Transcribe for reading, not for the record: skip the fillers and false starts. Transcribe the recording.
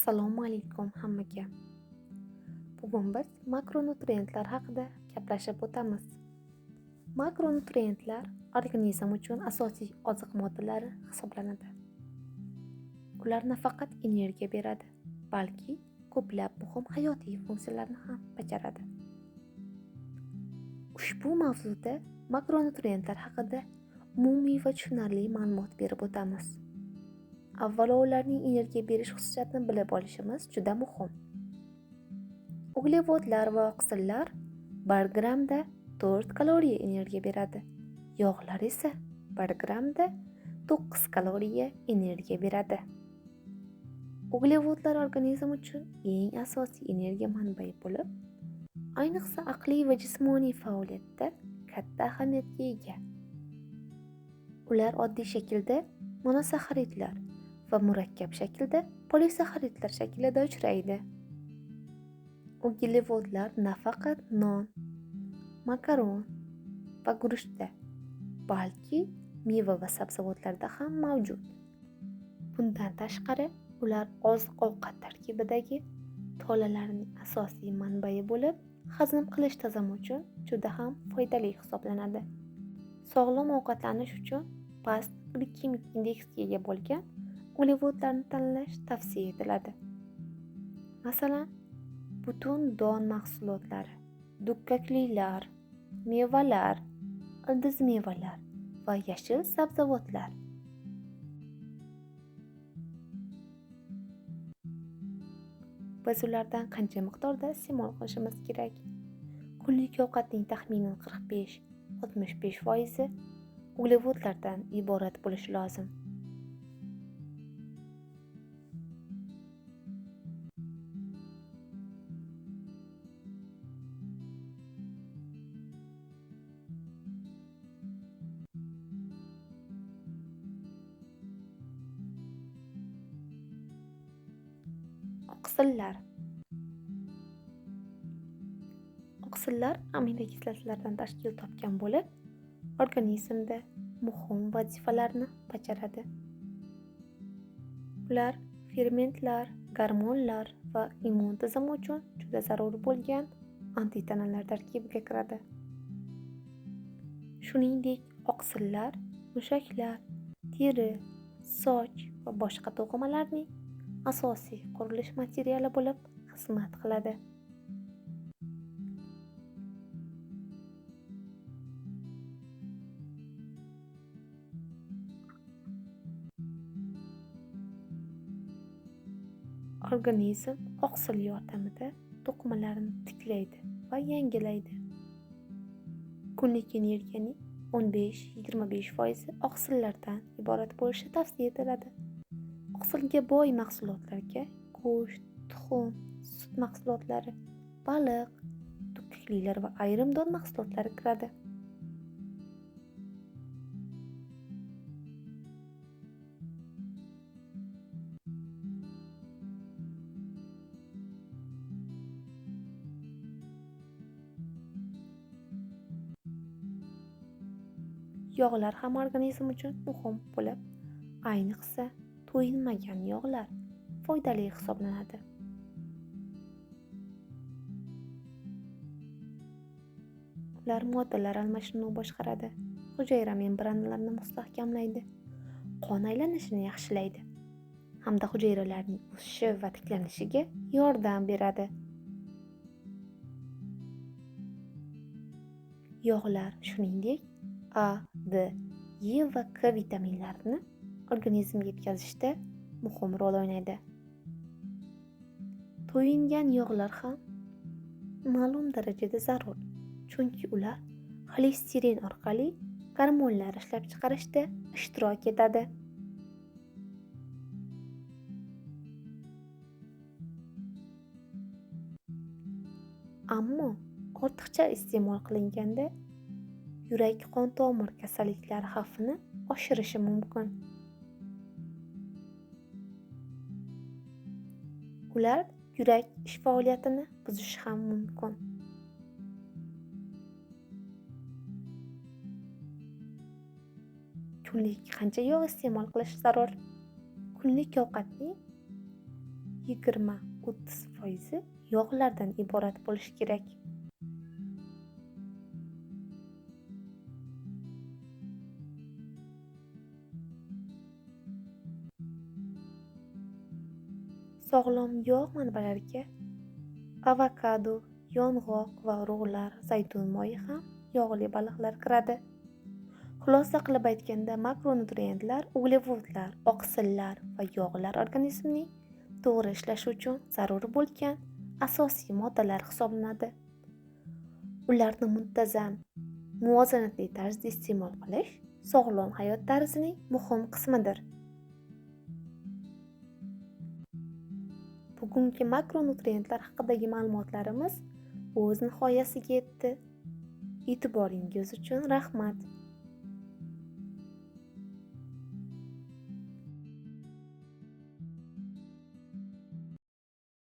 Assalomu alaykum hammaga. Bugun biz makronutrientlar haqida gaplashib o'tamiz. Makronutrientlar organizm uchun asosiy oziq moddalari hisoblanadi. Ular nafaqat energiya beradi, balki ko'plab muhim hayotiy funksiyalarni ham bajaradi. Ushbu mavzuda makronutrientlar haqida umumiy va tushunarli ma'lumot berib o'tamiz. Avvalo ularning energiya berish xususiyatini bilib olishimiz juda muhim. Uglevodlar va oqsillar 1 grammda 4 kaloriya energiya beradi. Yog'lar esa 1 grammda 9 kaloriya energiya beradi. Uglevodlar organizm uchun eng asosiy energiya manbai bo'lib, ayniqsa aqliy va jismoniy faoliyatda katta ahamiyatga ega. Ular oddiy shaklda monosaxaridlar va murakkab shaklda polisaxaridlar shaklida uchraydi. Uglevodlar nafaqat non, makaron va guruchda, balki meva va sabzavotlarda ham mavjud. Bundan tashqari, ular oziq-ovqat tarkibidagi tolalarning asosiy manbai bo'lib, hazm qilish tizimi uchun juda ham foydali hisoblanadi. Sog'lom ovqatlanish uchun past glikemik indeksga ega bo'lgan uglevodlarni tanlash tavsiya etiladi. Masalan, butun don mahsulotlari, dukkaklilar, mevalar, ildiz mevalar va yashil sabzavotlar. Biz ulardan qancha miqdorda iste'mol qilishimiz kerak? Kunlik ovqatning taxminan 45-65% uglevodlardan iborat bo'lishi lozim. Oqsillar. Oqsillar aminokislotalardan tashkil topgan bo'lib, organizmda muhim vazifalarni bajaradi. Ular fermentlar, gormonlar va immun tizimi uchun juda zarur bo'lgan antitanalar tarkibiga kiradi. Shuningdek, oqsillar mushaklar, teri, soch va boshqa to'qimalarning asosiy qurilish materiali bo'lib xizmat qiladi. Organizm oqsil yordamida to'qimalarni tiklaydi va yangilaydi. Kunlik energiyaning 15-25% oqsillardan iborat bo'lishi tavsiya etiladi. Oqsilga boy mahsulotlarga go'sht, tuxum, sut mahsulotlari, baliq, dukkaklilar va ayrim don mahsulotlari kiradi. Yog'lar ham organizm uchun muhim bo'lib, ayniqsa to'yinmagan yog'lar foydali hisoblanadi. Ular moddalar almashinuvini boshqaradi, hujayra membranalarini mustahkamlaydi, qon aylanishini yaxshilaydi hamda hujayralarning o'sishi va tiklanishiga yordam beradi. Yog'lar shuningdek A, D, E va K vitaminlarini organizmga yetkazishda muhim rol o'ynaydi. To'yingan yog'lar ham ma'lum darajada zarur, chunki ular xolesterin orqali gormonlar ishlab chiqarishda ishtirok etadi. Ammo ortiqcha iste'mol qilinganda yurak-qon tomir kasalliklari xavfini oshirishi mumkin. Ular yurak ish faoliyatini buzishi ham mumkin. Kunlik qancha yog' iste'mol qilish zarur? Kunlik ovqatning 20-30% yog'lardan iborat bo'lishi kerak. Sog'lom yog' manbalariga avokado, yong'oq va urug'lar, zaytun moyi ham yog'li baliqlar kiradi. Xulosa qilib aytganda, makronutrientlar, uglevodlar, oqsillar va yog'lar organizmning to'g'ri ishlashi uchun zarur bo'lgan asosiy moddalar hisoblanadi. Ularni muntazam, muvozanatli tarzda iste'mol qilish sog'lom hayot tarzining muhim qismidir. Bugungi makronutrientlar haqidagi ma'lumotlarimiz o'z nihoyasiga yetdi. E'tiboringiz uchun rahmat.